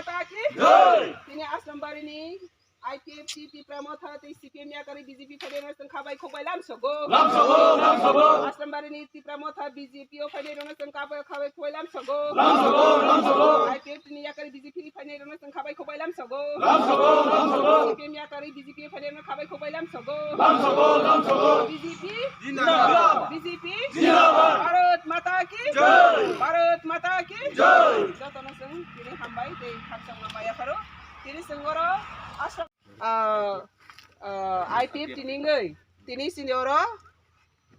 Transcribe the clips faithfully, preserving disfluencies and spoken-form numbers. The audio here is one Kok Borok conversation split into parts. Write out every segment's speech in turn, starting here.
Taki. Jai. Tini Asrambari ni I P F T Tipra Motha tei C P M yakarwi B J P phainairokno chwng khabai khukbai lamsogo. Lamsogo, lamsogo. Asrambari ni Tipra Motha B J P o phainairokno chwng khabai, khabai khukbai lamsogo. Lamsogo, lamsogo. I P F T ni yakarwi B J P phainairokno chwng khabai khukbai lamsogo. Lamsogo, lamsogo. C P M yakarwi B J P phainairokno khabai khukbai lamsogo. Lamsogo, lamsogo. B J P. Jindabad. B J P. Jindabad. Bharat Mata ki. Jai. Bharat Mata ki. Jai. Jotono chwng tini hambai tei khakchangma maya pharo. Tini chwng oro Assam, ah, ah, I P F T ni wngwi tini chini oro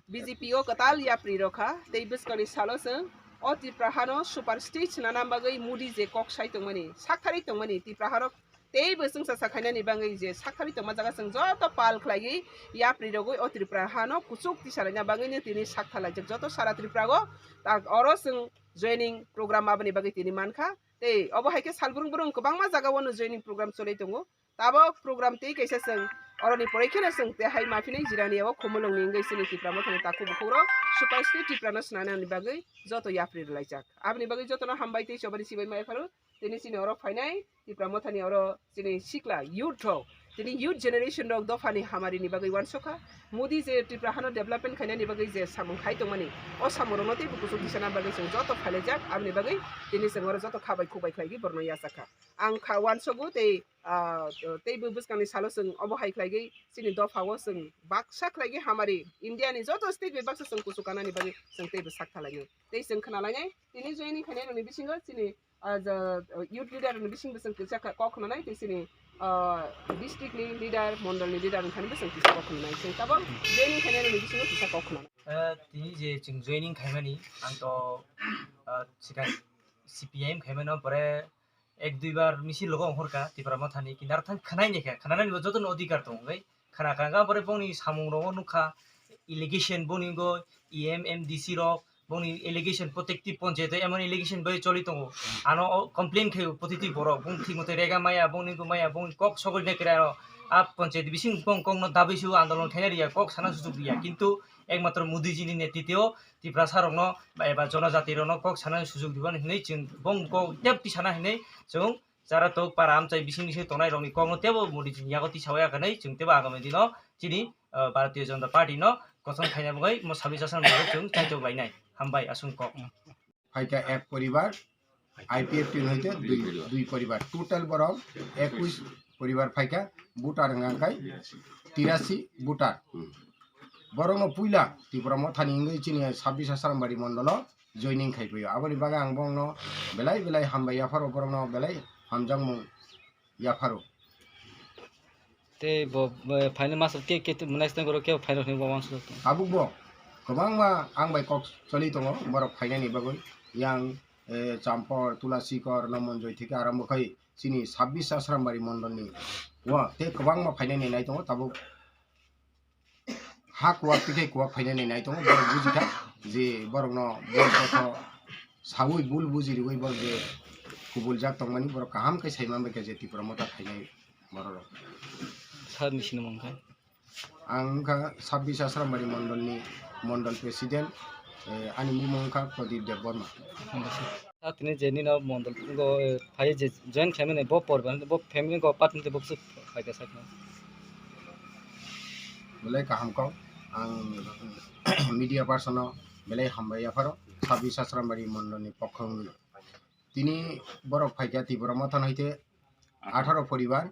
B J P o kwtal yapri rokha tei bwskangni salo chwng o Tipra hano super state swnana bagwi Modi je kok sai tongmani, sakthari tongmani Tipra harok teibo chwngsa sa khainani bagwi je sakthari tongma jaga chwng joto pal khlaiwi yapri rogwi o Tripura hano kuchuk tisalaina bagwino tini sakthalaijak joto sara Tripura o. Tak oro chwng joining program aboni bagwi tini mankha. Tei obo hai khe salbrung brung kwbangma jaga o no joining program choli tongo. Tabok program tei kaisa chwng oroni poroi kheno chwng tei hai maphinai jirani o Khumulwngni wngwi chini Tipra Mothani takhuk bukhuk rok super state Tripura no swnanani bagwi joto yapri rwlaijak. Aboni bagwi jotono hambai tei chobani sibai mai pharo. Tini chini oro phainai Tipra Mothani oro chini sikla youth rok, tini youth generation rok dophani hamarini bagwi uansukha. Modi je Tripura hano development khainani bagwi je samung khai tongmani, o samung rokno teibo kuchuk tisana bagwi chwng joto phailaijak. Aboni bagwi tini chwng oro joto khabai khukbai khlaigwi borokno yachakha. Ang kha uansugo tei, ah, teibo bwskangni salo chwng obo hai khlaigwi chini dophao chwng baksa khlaigwi hamari India ni joto state bai baksa chwng kuchuk kanani bagwi chwng teibo sak thalainai. Tei chwng khna lainai, tini joining khainai rokni bisingo chini, ah, ja, youth leader rokni bisingbo chwng kisa kha-, kok khna nai, tei chini, ah, district ni leader, mondol ni leader wngkha ni bwswng kisa kok khna nai. Chwng tabok joining khainai rokni bisingo kisa kok khna nai. Eh, tini je chwng joining khaimani, ang to, ah, sikha C P I M khaimano, pore ek dui bar misil logo ongkhorkha Tipra Mothani, kintu aro thang khwnai naikha, khwnanani bo jotono odhikar tongo, bai khwna kha, kha, pore bongni samung rogo nukha, allegation boni go E M, M D C rok, bongni allegation protective ponchayat emon allegation bai choli tongo, ano o complain khaio protective borok, bong thik mote rega maya, bongni go maya, bongni kok sogwi naikha aro, a ponchayat bising bong kokno dabi su andolon khaina riya, kok sana sujuk riya, kintu ekmatro Modi ji ni netritwo Tiprasa rokno ba eba jonojati rokno kok sana sujuk diban hinwi chwng bong kok tep tisana hinwi chwng Chara tok para amchai bising bising tongnai rokni kokno tebo Modi ni yago tisao ya khanai chwng tebo agami dino chini, ah, Bharatiya Janata Party no kosom khaina bagwi mo sabis asan bagwi chwng chaitok lainai. Hambai aswng kok. Phaikha ek poribar, I P F T ni hoite dui, dui poribar. Total borok ekush poribar phaikha, voter hwnka khe tirasi voter. Borokno puila Tipra Mothani wngwi chini sabis Asrambari mondolo joining khai phaio. Aboni bagwi ang borokno belai belai hambai yapharo, borokno belai hamjakmung yapharo. Tei bo, bo phainai masa ke, ke, ke, next time borok ke phainai hwnwi bo uansukha. Tabuk bo kwbangma ang bai kok choli tongo borok phainani bagwi. Yang, eh, Champor, Tulasikor, Nomonjoi theke arambo khai chini sabis Asrambari mondolni o tei kwbangma phainani nai tongo tabuk. Ha kuwak tikhe kuwak phainani nai tongo, borok bujikha je borokno bul kotho sawi bul buji riwi borok je kubuljak tongmani borok kaham khe sai manbaikha je Tipra Motha phainai borok rok. Sir ni sinimung khe? Ang wngkha sabis Asrambari mondolni mondol president, eh, ani bumung wngkha Pradip Debbarma. Tini je nino mondol go, eh, phai je join khaimani bo porban bo family go part ni bo su phai ka sakno. Belai kaham kok ang media person no belai hambai yapharo sabis Asrambari mondol ni pokho wngwi. Tini borok phaikha Tipra Motha no hoite atharo poribar.